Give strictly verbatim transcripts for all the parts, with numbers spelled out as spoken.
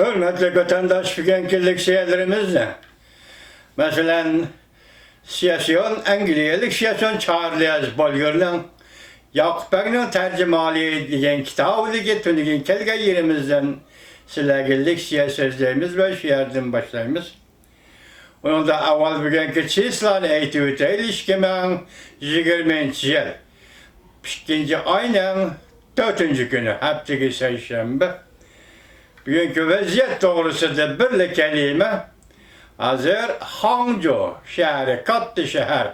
ھۆرمەتلىك ۋەتەنداش، بۈگۈنكى لېكسىيەلىرىمىزنى، مەسىلەن، سىياسىيون، ئەنگلىيەلىك سىياسىيون چارلىز بوليېرنىڭ ياقۇپ بەگنىڭ تەرجىمىھالى دېگەن كىتابىدىكى تۈنۈگۈن كەلگەن يېرىمىزدىن سىلەرگە لېكسىيە سۆزلەيمىز ۋە شۇ يەردىن باشلايمىز. ئۇنىڭدا ئاۋۋال بۈگۈنكى چىسلانى ئېيتىۋېتەيلى، ئىككى مىڭ يىگىرمىنچى يىل ئىككىنچى ئاينىڭ تۆتىنچى كۈنى، ھەپتىگە سەيشەنبە. بۈگۈنكى ۋەزىيەت توغرىسىدا بىرلا كەلىمە. ھازىر خاڭجۇ شەھىرى، كاتتا شەھەر،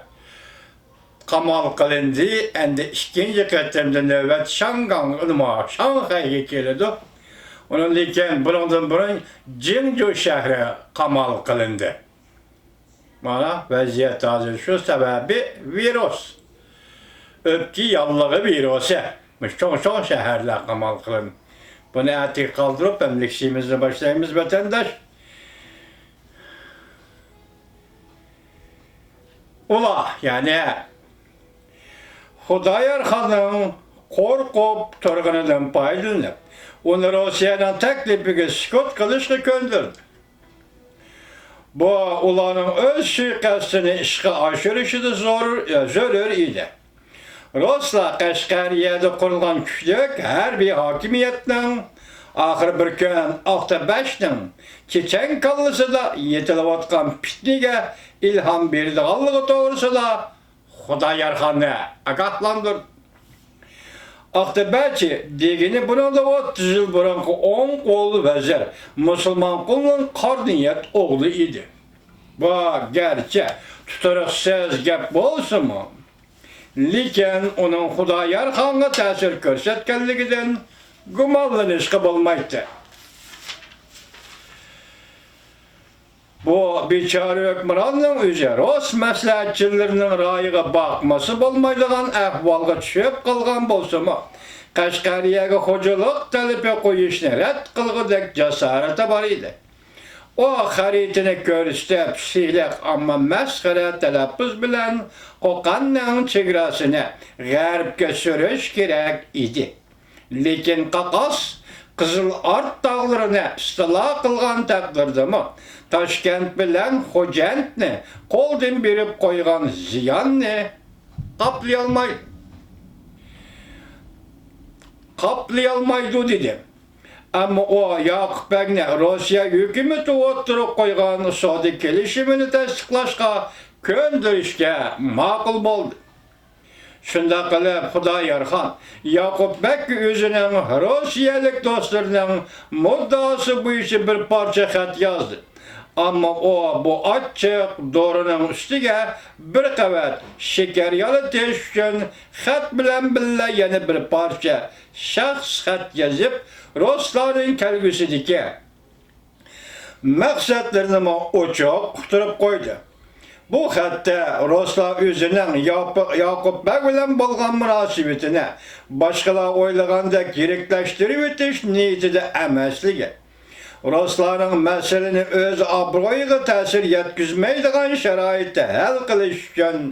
قامال قىلىندى. ئەمدى ئىككىنچى قېتىمدا نۆۋەت شاڭگاڭ، نېمە، شاڭخەيگە كېلىدۇ. ئۇنىڭدىن كېيىن، بۇنىڭدىن بۇرۇن جىڭجۇ شەھىرى قامال قىلىندى. مانا ۋەزىيەت ھازىر شۇ سەۋەبى ۋىرۇس. ئۆپكە ياللۇغى ۋىرۇسى. مۇشۇ چوڭ-چوڭ شەھەرلەر قامال قىلىندى. بۇنى ئەتىگە قالدۇرۇپ، ھەم لېكسىيىمىزنى باشلايمىز، ۋەتەنداش. ئۇلار، يەنى خۇدايارخاننىڭ قورقۇپ تۇرغىنىدىن پايدىلىنىپ، ئۇنى روسىيەنىڭ تەكلىپىگە سۈكۈت قىلىشقا كۆندۈردى. بۇ ئۇلارنىڭ ئۆز سۇيىقەستىنى ئىشقا ئاشۇرۇشىدا زور، زۆرۈر ئىدى. رۇسلار قەشقەرىيەدە قۇرۇلغان كۈچلۈك ھەربىي ھاكىمىيەتنىڭ ئاخىرى بىر كۈن ئاقتىبەشنىڭ چېچەن كاللىسىدا يېتىلىۋاتقان پىتنىگە ئىلھام بېرىدىغانلىقى توغرىسىدا خۇدايارخاننى ئاگاھلاندۇردى. ئاقتىبەچى دېگىنى بۇنىڭدا ئوتتۇز يىل بۇرۇنقى ئوڭ قول ۋەزىر، مۇسۇلمانقۇلنىڭ قارا نىيەت ئوغلى ئىدى. بۇ گەرچە تۇتۇرۇقسىز گەپ بولسىمۇ، لېكىن ئۇنىڭ خۇدايارخانغا تەسىر كۆرسەتكەنلىكىدىن گۇمانلىنىشقا بولمايتتى. بۇ بىچارە ھۆكۈمراننىڭ ئۆزى رۇس مەسلىھەتچىلىرىنىڭ رايىغا باقمىسا بولمايدىغان ئەھۋالغا چۈشۈپ قالغان بولسىمۇ، قەشقەرىيەگە خوجىلىق تەلىپى قويۇشنى رەت قىلغۇدەك جاسارىتى بار ئىدى. ئۇ خەرىتىنى كۆرسىتىپ، سىلىق، ئەمما مەسخىرە تەلەپپۇز بىلەن قوقەننىڭ چېگراسىنى غەربكە سۈرۈش كېرەك ئىدى. لېكىن قاقاس قىزىل ئارت تاغلىرىنى ئىستىلا قىلغان تەقدىردىمۇ، تاشكەنت بىلەن خوجەنتنى قولدىن بېرىپ قويغان زىياننى قاپلىيالماي-، قاپلىيالمايدۇ، دېدى. ئەمما ئۇ ياقۇپ بەگنى روسىيە ھۆكۈمىتى ئوتتۇرىغا قويغان سودا كېلىشىمىنى تەستىقلاشقا كۆندۈرۈشكە ماقۇل بولدى. شۇنداق قىلىپ، خۇدايارخان ياقۇپ بەگكە ئۆزىنىڭ روسىيەلىك دوستلىرىنىڭ مۇددىئاسى بويىچە بىر پارچە خەت يازدى. ئەمما ئۇ بۇ ئاچچىق دورىنىڭ ئۈستىگە بىر قەۋەت شېكەر يالىتىش ئۈچۈن خەت بىلەن بىللە يەنە بىر پارچە شەخس خەت يېزىپ، رۇسلارنىڭ كەلگۈسىدىكى مەقسەتلىرىنىمۇ ئوچۇق ئۇقتۇرۇپ قويدى. بۇ خەتتە رۇسلار ئۆزىنىڭ ياپ-، ياقۇپ بەگ بىلەن بولغان مۇناسىۋىتىنى باشقىلار ئويلىغاندەك يىرىكلەشتۈرۈۋېتىش نىيىتىدە ئەمەسلىكى، رۇسلارنىڭ مەسىلىنى ئۆز ئابرۇيىغا تەسىر يەتكۈزمەيدىغان شارائىتتا ھەل قىلىش ئۈچۈن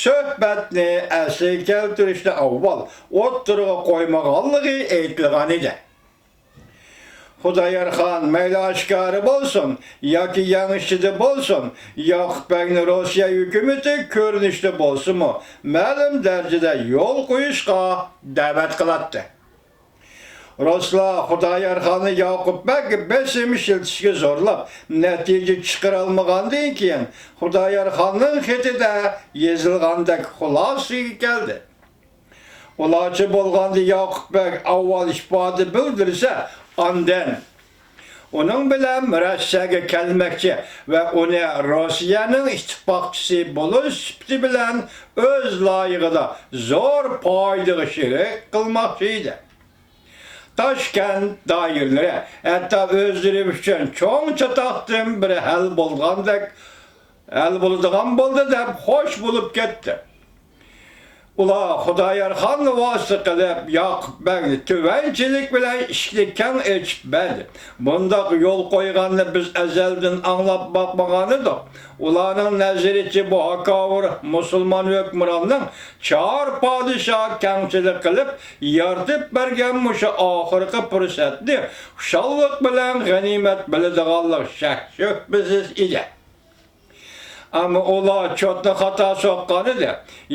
سۆھبەتنى ئەسلىگە كەلتۈرۈشنى ئاۋۋال ئوتتۇرىغا قويمىغانلىقى ئېيتىلغانىدى. خۇدايارخان مەيلى ئاشكارا بولسۇن ياكى يەڭ ئىچىدە بولسۇن، ياقۇپ بەگنى روسىيە ھۆكۈمىتى كۆرۈنۈشتە بولسىمۇ مەلۇم دەرىجىدە يول قويۇشقا دەۋەت قىلاتتى. رۇسلار خۇدايارخاننى ياقۇپ بەگگە بېسىم ئىشلىتىشكە زورلاپ، نەتىجە چىقىرالمىغاندىن كېيىن، خۇدايارخاننىڭ خېتىدە يېزىلغاندەك خۇلاسىگە كەلدى. ئۇلارچە بولغاندا ياقۇپ بەگ ئاۋۋال ئىپادە بىلدۈرسە، ئاندىن ئۇنىڭ بىلەن مۇرەسسەگە كەلمەكچى ۋە ئۇنى روسىيەنىڭ ئىتتىپاقچىسى بولۇش سۈپىتى بىلەن ئۆز لايىقىدا زور پايدىغا شېرىك قىلماقچى ئىدى. تاشكەنت دائىرىلىرى ھەتتا ئۆزلىرى ئۈچۈن چوڭ چاتاقتىن بىر ھەل بولغاندەك، ھەل بولىدىغان بولدى دەپ خوش بولۇپ كەتتى. ئۇلار خۇدايارخاننى ۋاسىتە قىلىپ، ياقۇپ بەگ تۆۋەنچىلىك بىلەن ئىشىكنى كەڭ ئېچىپ بەردى. بۇنداق يول قويغاننى بىز ئەزەلدىن ئاڭلاپ باقمىغانىدۇق. ئۇلارنىڭ نەزىرىچە بۇ ھاكاۋۇر مۇسۇلمان ھۆكۈمراننىڭ چار پادىشاھ كەڭچىلىك قىلىپ يارىتىپ بەرگەن مۇشۇ ئاخىرقى پۇرسەتنى خۇشاللىق بىلەن غەنىيمەت بىلىدىغانلىقى شەك-شۈبھىسىز ئىدى. ئەمما ئۇلار چوتنى خاتا سوققانىدى.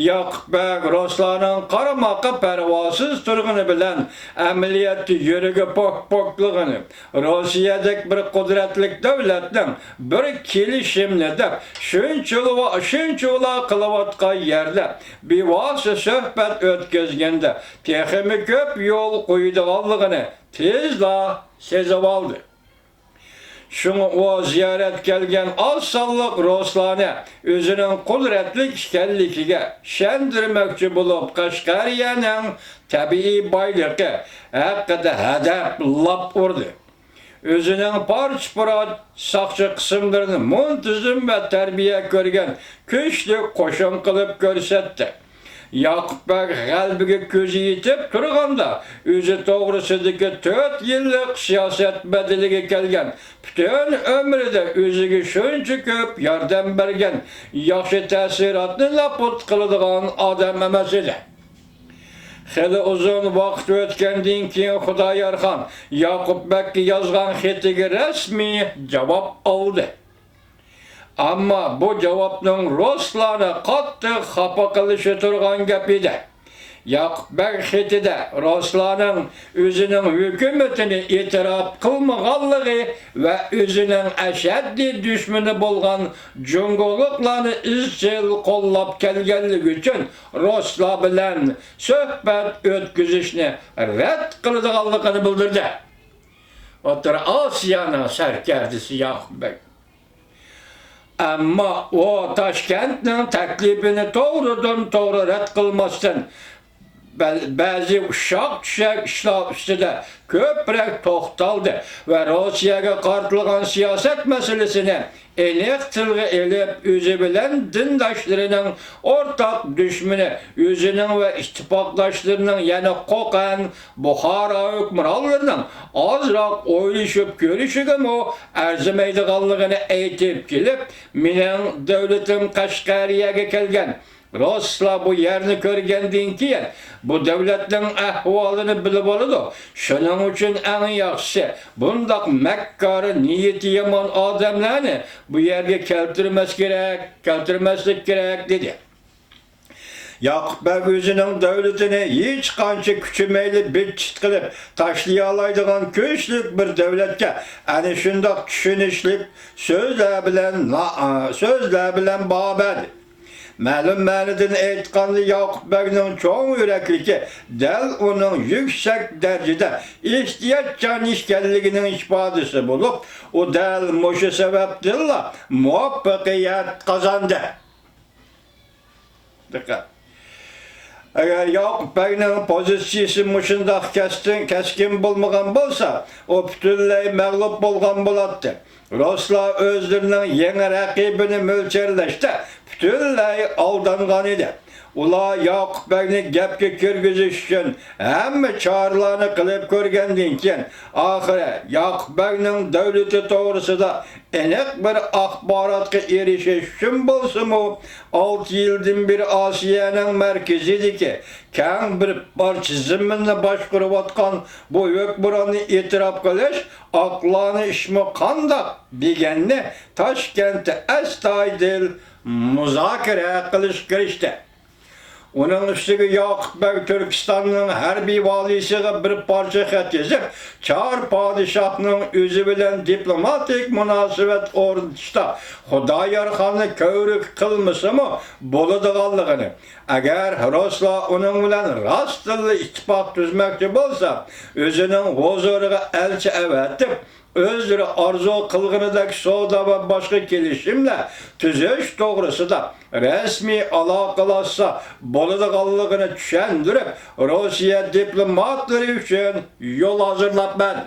ياقۇپ بەگ رۇسلارنىڭ قارىماققا پەرۋاسىز تۇرغىنى بىلەن، ئەمەلىيەتتە يۈرىكى پوك-پوكلىغىنى، روسىيەدەك بىر قۇدرەتلىك دۆلەتنىڭ بىر كېلىشىمنى دەپ شۇنچىۋالا، شۇنچىۋالا قىلىۋاتقان يەردە بىۋاسىتە سۆھبەت ئۆتكۈزگەندە تېخىمۇ كۆپ يول قويىدىغانلىقىنى تېزلا سېزىۋالدى. شۇڭا ئۇ زىيارەت كەلگەن ئاز سانلىق رۇسلارنى ئۆزىنىڭ قۇدرەتلىك ئىكەنلىكىگە ئىشەندۈرمەكچى بولۇپ، قەشقەرىيەنىڭ تەبىئىي بايلىقى ھەققىدە ھەدەپ لاپ ئۇردى. ئۆزىنىڭ پارچە-پۇرات ساقچى قىسىملىرىنى مۇنتىزىم ۋە تەربىيە كۆرگەن كۈچلۈك قوشۇن قىلىپ كۆرسەتتى. ياقۇپ بەگ غەلىبىگە كۆزى يېتىپ تۇرغاندا، ئۆزى توغرىسىدىكى تۆت يىللىق سىياسەت بەدىلىگە كەلگەن، پۈتۈن ئۆمرىدە ئۆزىگە شۇنچە كۆپ ياردەم بەرگەن، ياخشى تەسىراتنى نابۇت قىلىدىغان ئادەم ئەمەس ئىدى. خېلى ئۇزۇن ۋاقىت ئۆتكەندىن كېيىن خۇدايارخان ياقۇپ بەگكە يازغان خېتىگە رەسمىي جاۋاب ئالدى. ئەمما بۇ جاۋابنىڭ رۇسلارنى قاتتىق خاپا قىلىشى تۇرغان گەپ ئىدى. ياقۇپ بەگ خېتىدە رۇسلارنىڭ ئۆزىنىڭ ھۆكۈمىتىنى ئېتىراپ قىلمىغانلىقى ۋە ئۆزىنىڭ ئەشەددىي دۈشمىنى بولغان جۇڭگولۇقلارنى ئىزچىل قوللاپ كەلگەنلىكى ئۈچۈن رۇسلار بىلەن سۆھبەت ئۆتكۈزۈشنى رەت قىلىدىغانلىقىنى بىلدۈردى. ئوتتۇرا ئاسىيانىڭ سەركەردىسى ياقۇپ بەگ. ئەمما ئۇ تاشكەنتنىڭ تەكلىپىنى توغرىدىن توغرا رەت قىلماستىن، بە-، بەزى ئۇششاق چۈششەك ئىشلار ئۈستىدە كۆپرەك توختالدى ۋە روسىيەگە قارىتىلغان سىياسەت مەسىلىسىنى ئېنىق تىلغا ئېلىپ، ئۆزى بىلەن دىنداشلىرىنىڭ ئورتاق دۈشمىنى، ئۆزىنىڭ ۋە ئىتتىپاقداشلىرىنىڭ، يەنى قوقەن، بۇخارا ھۆكۈمرانلىرىنىڭ ئازراق ئويلىشىپ كۆرۈشىگىمۇ ئەرزىمەيدىغانلىقىنى ئېيتىپ كېلىپ، مېنىڭ دۆلىتىم قەشقەرىيەگە كەلگەن. رۇسلار بۇ يەرنى كۆرگەندىن كېيىن، بۇ دۆلەتنىڭ ئەھۋالىنى بىلىۋالىدۇ. شۇنىڭ ئۈچۈن ئەڭ ياخشىسى، بۇنداق مەككارى نىيىتى يامان ئادەملەرنى بۇ يەرگە كەلتۈرمەس كېرەك، كەلتۈرمەسلىك كېرەك، دېدى. ياقۇپ بەگ ئۆزىنىڭ دۆلىتىنى ھېچقانچە كۈچىمەيلى بىت-چىت قىلىپ تاشلىيالايدىغان كۈچلۈك بىر دۆلەتكە ئەنە شۇنداق چۈشىنىشلىك سۆزلەر بىلەن نا-، سۆزلەر بىلەن باھا بەردى. مەلۇم مەنىدىن ئېيتقاندا، ياقۇپ بەگنىڭ چوڭ يۈرەكلىكى دەل ئۇنىڭ يۈكسەك دەرىجىدە ئېھتىياتچان ئىكەنلىكىنىڭ ئىپادىسى بولۇپ، ئۇ دەل مۇشۇ سەۋەبتىنلا مۇۋەپپەقىيەت قازاندى. دىققەت! ئەگەر ياقۇپ بەگنىڭ پوزىتسىيىسى مۇشۇنداق كەستىن-، كەسكىن بولمىغان بولسا، ئۇ پۈتۈنلەي مەغلۇپ بولغان بولاتتى. رۇسلار ئۆزلىرىنىڭ يېڭى رەقىبىنى مۆلچەرلەشتە پۈتۈنلەي ئالدانغان ئىدى. ئۇلار ياقۇپ بەگنى گەپكە كىرگۈزۈش ئۈچۈن ھەممە چارىلەرنى قىلىپ كۆرگەندىن كېيىن، ئاخىرى ياقۇپ بەگنىڭ دۆلىتى توغرىسىدا ئېنىق بىر ئاخباراتقا ئېرىشىش ئۈچۈن بولسىمۇ، ئالتە يىلدىن بېرى ئاسىيانىڭ مەركىزىدىكى كەڭ بىر پارچە زېمىننى باشقۇرۇۋاتقان بۇ ھۆكۈمراننى ئېتىراپ قىلىش ئاقلانە ئىشمۇ قانداق دېگەننى تاشكەنتتە ئەستايىدىل مۇزاكىرە قىلىشقا كىرىشتى. ئۇنىڭ ئۈستىگە ياقۇپ بەگ تۈركىستاننىڭ ھەربىي ۋالىيسىغا بىر پارچە خەت يېزىپ، چار پادىشاھنىڭ ئۆزى بىلەن دىپلوماتىك مۇناسىۋەت ئورنىتىشتا خۇدايارخاننى كۆۋرۈك قىلمىسىمۇ بولىدىغانلىقىنى، ئەگەر رۇسلار ئۇنىڭ بىلەن راستتىنلا ئىتتىپاق تۈزمەكچى بولسا، ئۆزىنىڭ ھۇزۇرىغا ئەلچى ئەۋەتىپ، ئۆزلىرى ئارزۇ قىلغىنىدەك سودا ۋە باشقا كېلىشىملەر تۈزۈش توغرىسىدا رەسمىي ئالاقىلاشسا بولىدىغانلىقىنى چۈشەندۈرۈپ، روسىيە دىپلوماتلىرى ئۈچۈن يول ھازىرلاپ بەردى.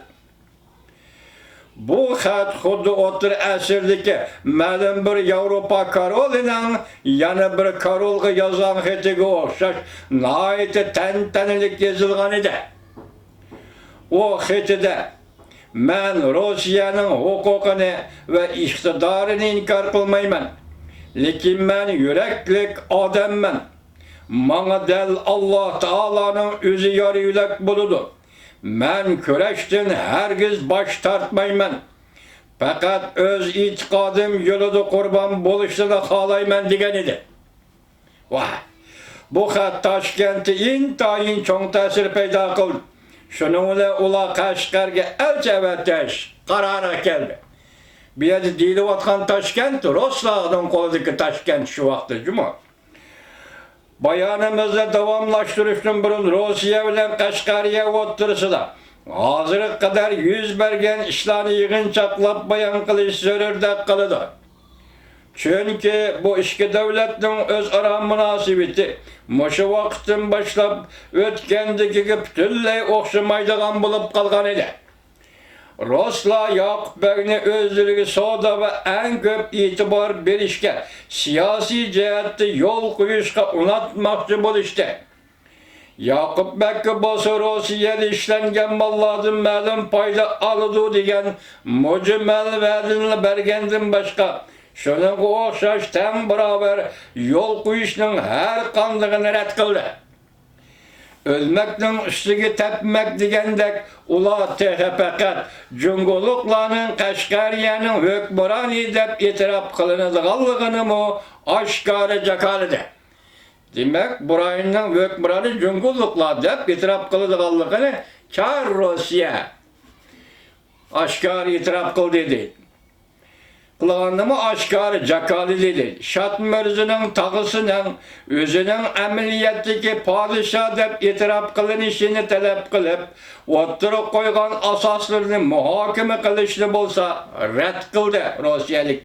بۇ خەت خۇددى ئوتتۇرا ئەسىردىكى مەلۇم بىر ياۋروپا كارولىنىڭ يەنە بىر كارولغا يازغان خېتىگە ئوخشاش ناھايىتى تەنتەنىلىك يېزىلغان ئىدى. ئۇ خېتىدە، مەن روسىيەنىڭ ھوقۇقىنى ۋە ئىقتىدارىنى ئىنكار قىلمايمەن، لېكىن مەن يۈرەكلىك ئادەممەن. ماڭا دەل ئاللا تائالانىڭ ئۆزى يار يۆلەك بولىدۇ. مەن كۈرەشتىن ھەرگىز باش تارتمايمەن. پەقەت ئۆز ئېتىقادىم يولىدا قۇربان بولۇشنىلا خالايمەن، دېگەن ئىدى. ۋاھ! بۇ خەت تاشكەنتتە ئىنتايىن چوڭ تەسىر پەيدا قىلدى. شۇنىڭ بىلەن ئۇلار قەشقەرگە ئەلچى ئەۋەتىش قارارىغا كەلدى. بۇ يەردە دېيىلىۋاتقان تاشكەنت رۇسلارنىڭ قولىدىكى تاشكەنت شۇ ۋاقىتتا جۇمۇ. بايانىمىزنى داۋاملاشتۇرۇشتىن بۇرۇن، روسىيە بىلەن قەشقەرىيە ئوتتۇرىسىدا ھازىرغا قەدەر يۈز بەرگەن ئىشلارنى يىغىنچاقلاپ بايان قىلىش زۆرۈردەك قىلىدۇ. چۈنكى بۇ ئىككى دۆلەتنىڭ ئۆزئارا مۇناسىۋىتى مۇشۇ ۋاقىتتىن باشلاپ ئۆتكەندىكىگە پۈتۈنلەي ئوخشىمايدىغان بولۇپ قالغان ئىدى. رۇسلار ياقۇپ بەگنى ئۆزلىرىگە سودا ۋە ئەڭ كۆپ ئېتىبار بېرىشكە، سىياسىي جەھەتتە يول قويۇشقا ئۇناتماقچى بولۇشتى. ياقۇپ بەگكە بولسا روسىيەدە ئىشلەنگەن ماللاردىن مەلۇم پايدا ئالىدۇ دېگەن مۇجمەل ۋەدىنى بەرگەندىن باشقا، شۇنىڭغا ئوخشاش تەڭ باراۋەر يول قويۇشنىڭ ھەر قاندىقىنى رەت قىلدى. ئۆلمەكنىڭ ئۈستىگە تەپمەك دېگەندەك، ئۇلار تېخى پەقەت جۇڭگولۇقلارنىڭ قەشقەرىيەنىڭ ھۆكمرانى دەپ ئېتىراپ قىلىنىدىغانلىقىنىمۇ ئاشكارا جاكارلىدى. دېمەك، بۇ رايوننىڭ ھۆكمرانى جۇڭگولۇقلار دەپ ئېتىراپ قىلىدىغانلىقىنى چار روسىيە ئاشكارا ئېتىراپ قىلدى، دېدى. قىلغاندىمۇ ئاشكارا جاكارلىدى، دېدى. شات مىرزىنىڭ تاغىسىنىڭ ئۆزىنىڭ ئەمەلىيەتتىكى پادىشاھ دەپ ئېتىراپ قىلىنىشىنى تەلەپ قىلىپ، ئوتتۇرىغا قويغان ئاساسلىرىنى مۇھاكىمە قىلىشنى بولسا رەت قىلدى روسىيەلىك